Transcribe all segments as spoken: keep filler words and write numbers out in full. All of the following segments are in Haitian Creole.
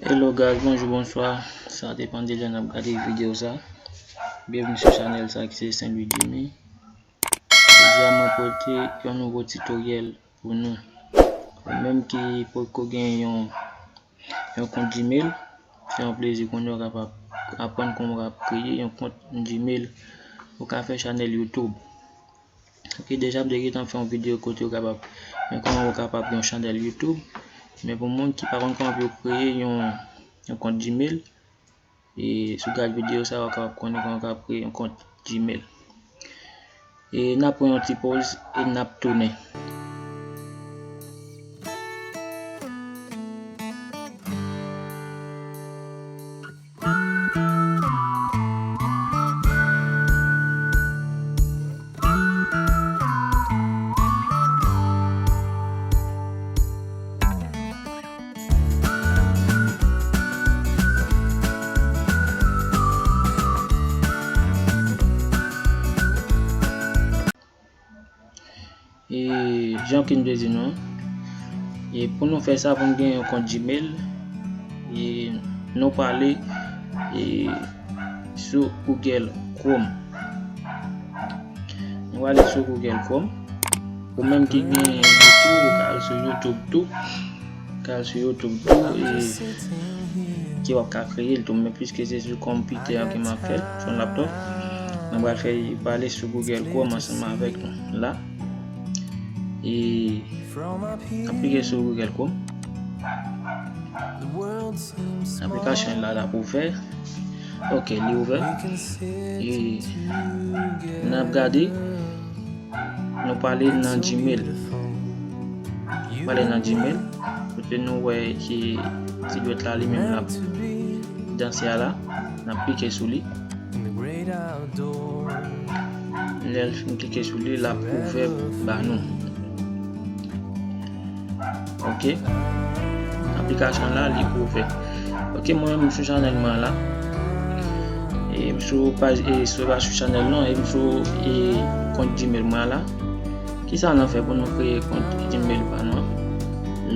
Hello guys, bonjou, bonswa. Sa depann de lè n ap gade videyo sa. Byenvni sou chanèl sa ki se Saint Louis Jimmy. Jodi a mwen pote yon nouvo titoryèl pou nou. Ou menm ki poko gen yon, yon kont Gmail, se yon plezi kounye a w kapab aprann kòman w ka kreye yon kont Gmail. Ou ka fè chanèl YouTube. Ok, deja m te gentan fè yon videyo kote w kapab, men kòman w kapab gen yon chanèl YouTube. Men pou moun ki pa konn kòman pou yo kreye yon, yon kont Gmail, e si w gad videyo sa, w kapab konnen kòman w kapab kreye yon kont Gmail. E n ap pran yon ti poz e n ap tounen. E jan ke m te di nou, e pou nou fè sa, pou nou gen yon kont Gmail, e nou prale, e sou Google Chrome. Nou prale sou Google Chrome. Ou menm ki gen YouTube, ou ka al sou YouTube tou. Ka al sou YouTube tou, e ke w ap ka kreye l tou. Men piske se sou konpitè an ke m ap fè l, sou yon laptop, mwen pral fè, prale sou Google Chrome ansanm avèk nou la. E n ap klike sou Google Chrome. Aplikasyon la, l ap ouvè. Ok, li ouvè. E n ap gade. Nou prale nan Gmail. Prale nan Gmail. Kote nou wè ki ti dwèt la, li menm l ap danse a la. N ap klike sou li. Lè l fin klike sou li, l ap ouvè ba nou. Ok. Aplikasyon la, li ouvè. Ok, mwen menm, m sou chanèl mwen la. E m sou paj, e sou, pa sou chanèl non, e m sou, e kont Gmail mwen la. Kisa n ap fè pou nou kreye kont Gmail pa nou an?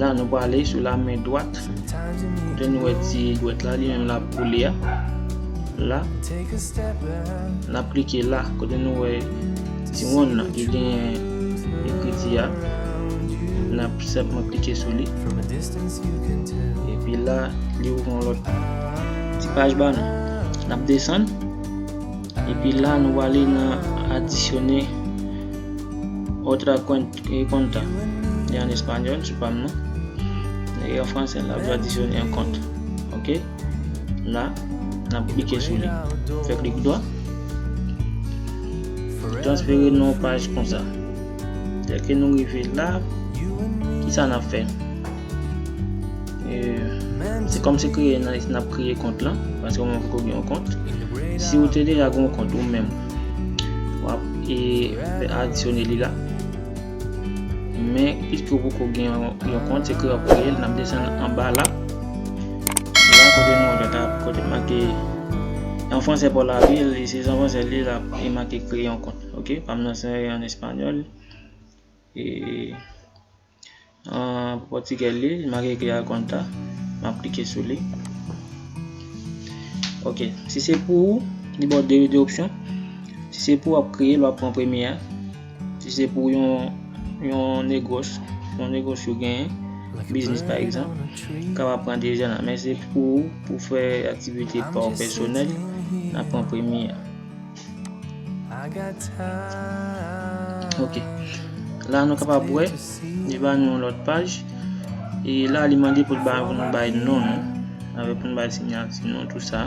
La, nou prale sou la men dwat. Kote nou wè ti dwèt la, li menm l ap boule a. La, n ap klike la, kote nou wè ti wonn nan ki genyen ekriti a. N ap senpman klike sou li. Epi la, li ouvri yon lòt ti paj ba nou. N ap desann. Epi la, nou prale nan adisyone otra cuen-, e, cuenta. Li an espanyòl, sou pa m nan. E an fransè, l ap di adisyone yon kont. Ok? La, n ap klike sou li. Fè klik dwa. Transfere nan yon paj konsa. Dèke nou rive la, kisa n ap fè? E, se kòm se kreye n, n ap kreye kont lan, paske mwen poko gen yon kont. Si w te deja gen yon kont ou menm, w ap, e, adisyone li la. Men, piske w poko gen yon, yon kont, se kreye w ap kreye l, n ap desann anba la. La, kote nou wè la, kote make, an fransè pa w la, wi, se an fransè li la, e make kreye yon kont. Ok? Pa m nan se an espanyòl. E, an pòtigè li, li make kreye cuenta. M ap klike sou li. Ok, si se pou ou, li ba w de, de opsyon. Si se pou w ap kreye l, w ap pran premye a. Si se pou yon, yon negòs, yon negòs ou genyen, biznis pa egzanp, ou kapab pran dezyèm la. Men se pou ou, pou fè aktivite pa w pèsonèl, n ap pran premye a. Ok. La, nou kapab wè, li ba nou yon lòt paj. E la, li mande pou l ba, pou nou bay non nou. Avèk pou nou bay siyati nou, tou sa.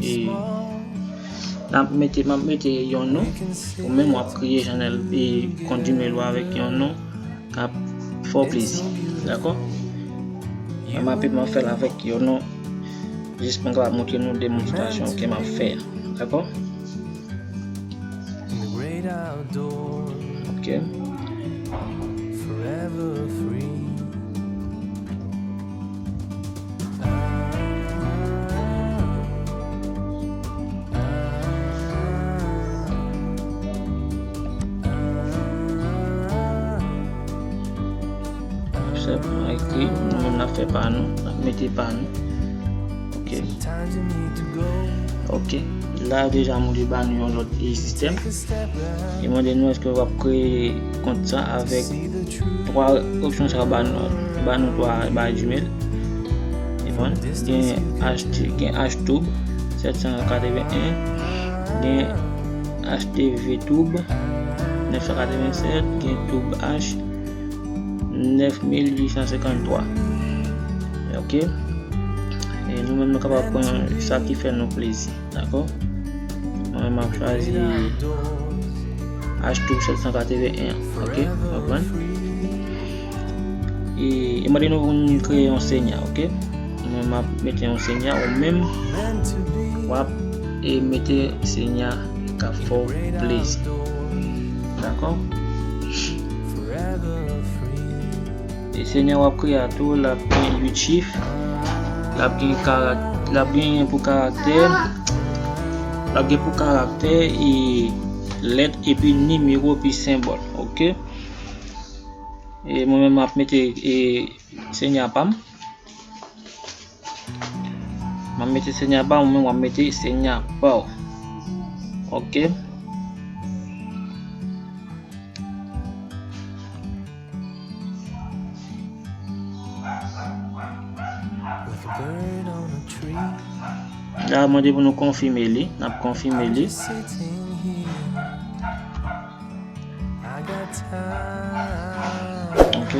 E n ap mete, m ap mete yon non. Ou menm w ap kreye chanèl, e kont Gmail ou avèk yon non k ap fè w plezi. Dakò? M ap, m ap fè l avèk yon non. Jis pou m kapab montre nou demonstrasyon ke m ap fè a. Dakò? Ok. Senpman ekri, nou menm n ap fè pa nou, n ap mete pa nou. Ok. Ok. La, yo deja montre ba nou yon lòt, e, sistèm. Li mande nou èske w ap kreye kont sa avèk twa opsyon sa yo ba nou, ba nou twa ba Gmail. Li ban gen H T, gen H Tube sèt san katrevenn, gen H T V Tube nèf san katrevennsèt, gen Tube H nèf mil uit san senkanntwa. Ok. E nou menm nou kapab pran sa ki fè nou plezi. Dakò? Mwen menm m ap chwazi H Tube sèt san katrevenn, ok? Konprann? E, e mande nou pou nou kreye yon senya, ok? Mwen m ap mete yon senya, ou menm w ap, e, mete senya k ap fè w plezi. Dakò? E senya w ap kreye a tou, l ap gen uit chif, l ap gen karak-, l ap gen pou karaktè, l ap gen pou karaktè, e lèt, epi nimewo, epi senbòl, ok? E mwen menm m ap mete, e, senya pa m. M ap mete senya pa m, ou menm w ap mete senya pa w. Ok. La, mande pou nou konfime li. N ap konfime li. Ok.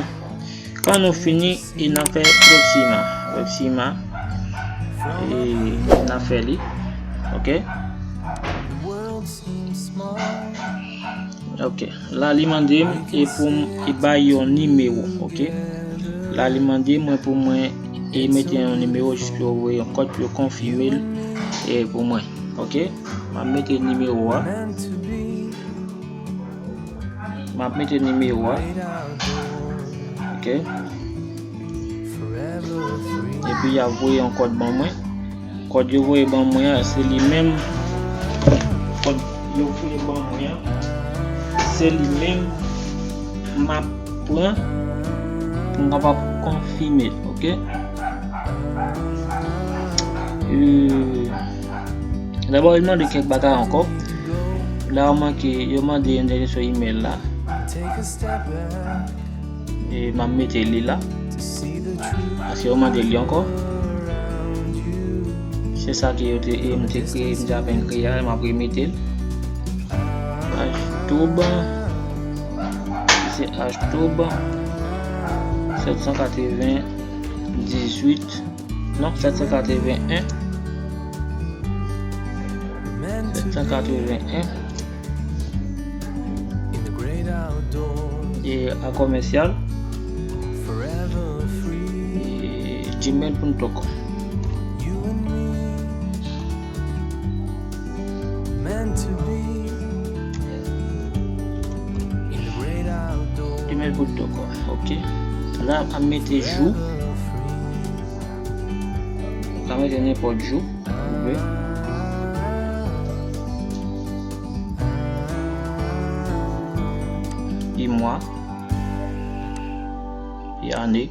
Kan nou fini, e n ap fè Proxima. Proxima. E n ap fè li. Ok. Ok. La, li mande m e pou m e bay yon nimewo. Ok. La, li mande mwen pou mwen e mete yon nimewo jis pou yo voye yon kòd pou yo konfime l e pou mwen. Ok. M ap mete nimewo a. M ap mete nimewo a. Ok. Epi y ap voye yon kòd ban mwen. Kòd yo voye ban mwen an, se li menm. Kòd yo voye ban mwen an, se li menm m ap pran pou m kapab konfime l, ok? Euh, dabò, li mande kèk bagay ankò. La, yo manke, yo mande yon dènye sou email la. E m ap mete li la. Paske yo mande li ankò. Se sa ke yo te, e m te kreye, m te apèn kreye a, m ap remete l. H Tube, se H Tube sèt san katrevenndizwit, non, sèt san katrevennen. Sèt san katrevennen. E a commercial, e gmail punto com. Gmail punto com, ok. La, m ap mete jou. Ou ka mete nenpòt jou ou vle. E mwa. E ane.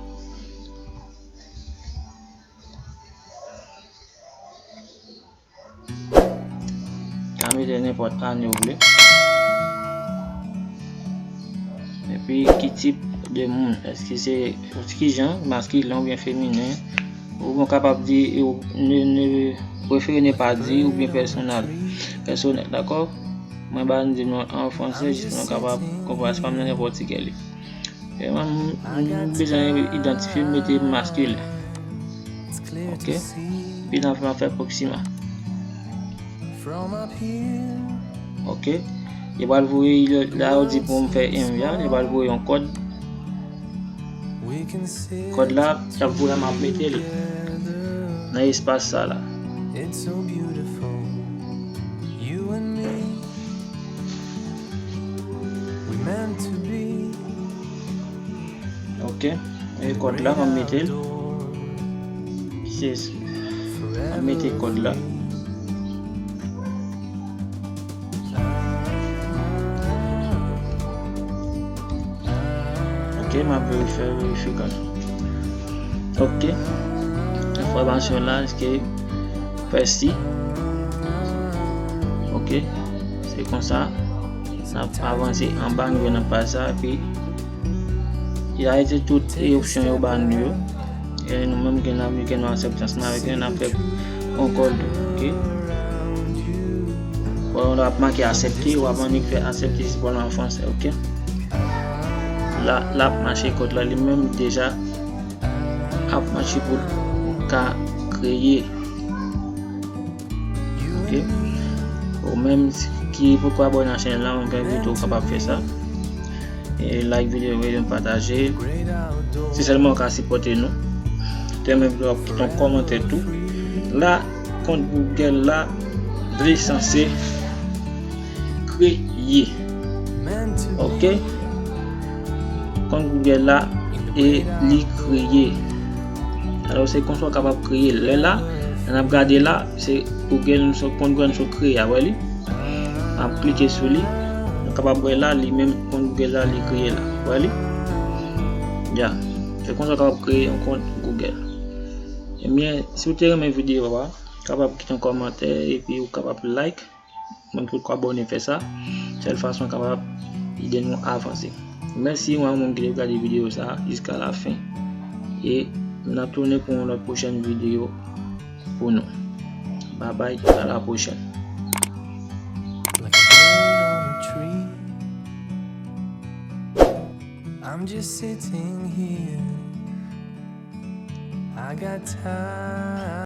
Ka mete nenpòt ane ou vle. Epi ki tip de moun? Èske se ki jan, maskilen oubyen feminen? Ou bon kapab di, ou ne, ne, préféré ne pas dire oubyen pèsonal. Pèsonèl, dakò? Mwen ba n di nou an franse, jis pou nou kapab konprann, se pa nan nenpòt ki kè li. E mwen, m, m bezwen idantifye, m mete maskilen. Ok. Epi n ap fè Proxima. Ok. Yo pral voye, la yo di pou m fè M V A, yo pral voye yon kòd. Kòd la, y ap voye a, m ap mete l nan espas sa la. Ok. E kòd la, m ap mete l. Se, m ap mete kòd la. Ok, m ap verifye, verifye kòd. Ok. Fòmasyon la, se Percy. Ok. Se konsa. N ap avanse anba, nou jwenn nan paj sa, epi y a ete tout e opsyon yo ba nou yo. E nou menm gen nan, gen nan aksepte ansanm avèk yo, n ap fè yon kòd, ok? Bon, la ap make aksepte, w ap annik fè aksepte, se pral an fransè, ok? La, l ap mache kòd la, li menm deja ap mache pou ka kreye. Ok. Ou menm ki poko abòne a chanèl la, mwen envite w kapab fè sa. E like videyo, ede n pataje. Se sèlman w ka sipòte nou. Te menm w ap kite yon kòmantè tou. La, kont Google la, li sanse kreye. Ok. Kont Google la, e li kreye. Alò, se konsa w kapab kreye. Lè la, n ap gade la, se Google nou sot, kont Google nou sot kreye a, wè li. N ap klike sou li. Nou kapab wè la, li menm kont Google la, li kreye la. Wè li? Ya. Se konsa w kapab kreye yon kont Google. Ebyen, si w te renmen videyo a, kapab kite yon kòmantè, epi w kapab like. Mwen tout kwa abòne fè sa. Sèl fason kapab ede nou avanse. Mèsi mwen moun ki te gade videyo sa jiska la fen. E n ap tounen pou yon lòt pwochèn videyo pou nou. Bye bye, a la pwochèn. Like a bird on a tree. I'm just sitting here. I got time.